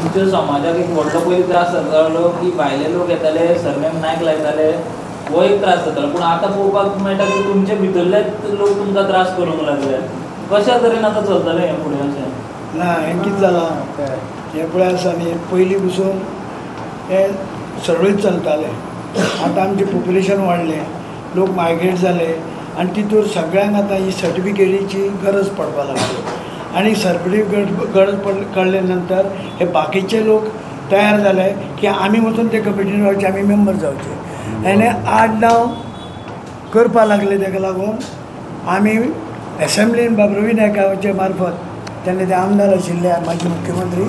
तुमच्या समाजाक एक व्हडलो पयलीं त्रास जातालो की भायले लोक येताले, सरनेम नायक लायताले, हो एक त्रास जातालो. पूण आतां पळोवपाक मेळटा की तुमचे भितरलेच लोक तुमकां त्रास करूंक लागले. कशा तरेन आतां चलतलें हें फुडें अशें? ना, हें कितें जालां, हें पळय आसा न्ही, पयलीं पसून हें सरळीत चलतालें. आतां आमचें पोप्युलेशन वाडलें, लोक मायग्रेट जाले आनी तितूर सगळ्यांक आतां ही सर्टिफिकेटीची गरज पडपाक लागली. आनी सर्टिफिकेट गरज कळ्ळे नंतर हे बाकीचे लोक तयार जाले की आमी वचून ते कमिटीन रावचे, आमी मेंबर जावचे. आनी आडनांव करपाक लागले. ताका लागून आमी एसेंब्लीन बाब रवी नायकाचे मार्फत, तेन्ना ते आमदार आशिल्ले माजी मुख्यमंत्री,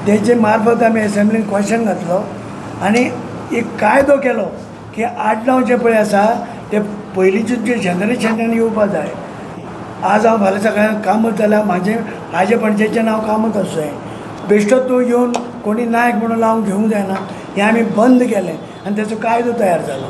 तेजे मार्फत आमी एसेंब्लीन क्वेशन घातलो आनी एक कायदो केलो की आडनांव जें पळय आसा ते पयलींचे जे जनरेशनान येवपा जाय. आज हांव फाल्यां सगळ्यांक कामत जाल्यार म्हाजें म्हाजे पणजेचें नांव कामत आसूं जाय. बेश्टो तूं येवन कोणी नायक म्हणून लावन घेवंक जायना. हें आमी बंद केलें आनी तेचो कायदो तयार जालो.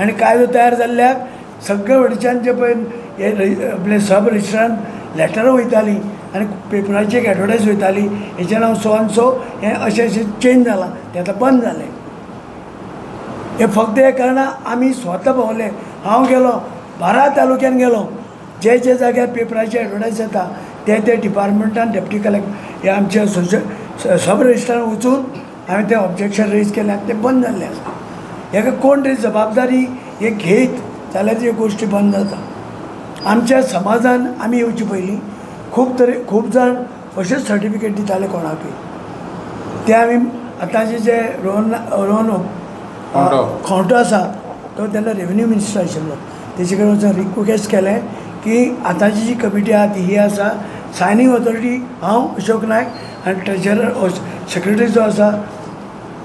आनी कायदो तयार जाल्ल्याक सगळे वटेच्यान जे पळय हे आपले सब रजिस्ट्रान लेटरां वयतालीं आनी पेपराची एक एडवर्टायज वयताली, हेचें नांव सो आनी सो, हें अशें अशें चेंज जालां, तें आतां बंद जालें. हें फक्त हे कारणान आमी स्वता भोंवले. हांव गेलो 12 तालुक्यान गेलो, जे जे जाग्यार पेपराची एडवर्टायज जाता ते ते डिपार्टमेंटान डेप्टी कलेक्टर हे आमचे सब रजिस्ट्रार वचून हांवें तें ऑब्जेक्शन रेज केलें आनी तें बंद जाल्लें आसा. हेका कोण तरी जबाबदारी हे घेयत जाल्यार त्यो गोश्टी बंद जाता. आमच्या समाजान आमी येवचे पयलीं खूब तरे खूब जाण अशेच सर्टिफिकेट दिताले कोणाकूय. ते आमी आतांचे जे रोहन रोहन खोंटो आसा तो तेन्ना रेवेन्यू मिनिस्टर आशिल्लो, तेजे कडेन वचून रिक्वेस्ट केलें की आतांची जी कमिटी आहा ती ही आसा, सायनींग ऑथॉरिटी हांव अशोक नायक आनी ट्रेजरर सेक्रेटरी जो आसा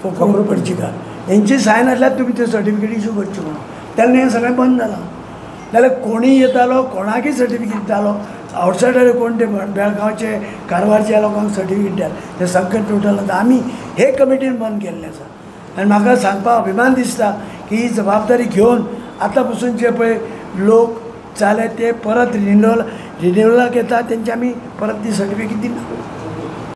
फकरू पणजीकार, हेंची सायन आसल्यार तुमी त्यो सर्टिफिकेट इशू करच्यो म्हणून. तेन्ना हें सगळें बंद जालां. जाल्यार कोणूय येतालो, कोणाकय सर्टिफिकेट दितालो, आवटसायडर कोण ते बेळगांवचे कारवारच्या लोकांक सर्टिफिकेट दिताले, ते सगळें टोटल आतां आमी हे कमिटीन बंद केल्लें आसा. आनी म्हाका सांगपाक अभिमान दिसता की ही जबाबदारी घेवन आतां पसून जे पळय लोक जाले ते परत रिन्युअलाक येता, तेंचे आमी परत ती सर्टिफिकेट दिना.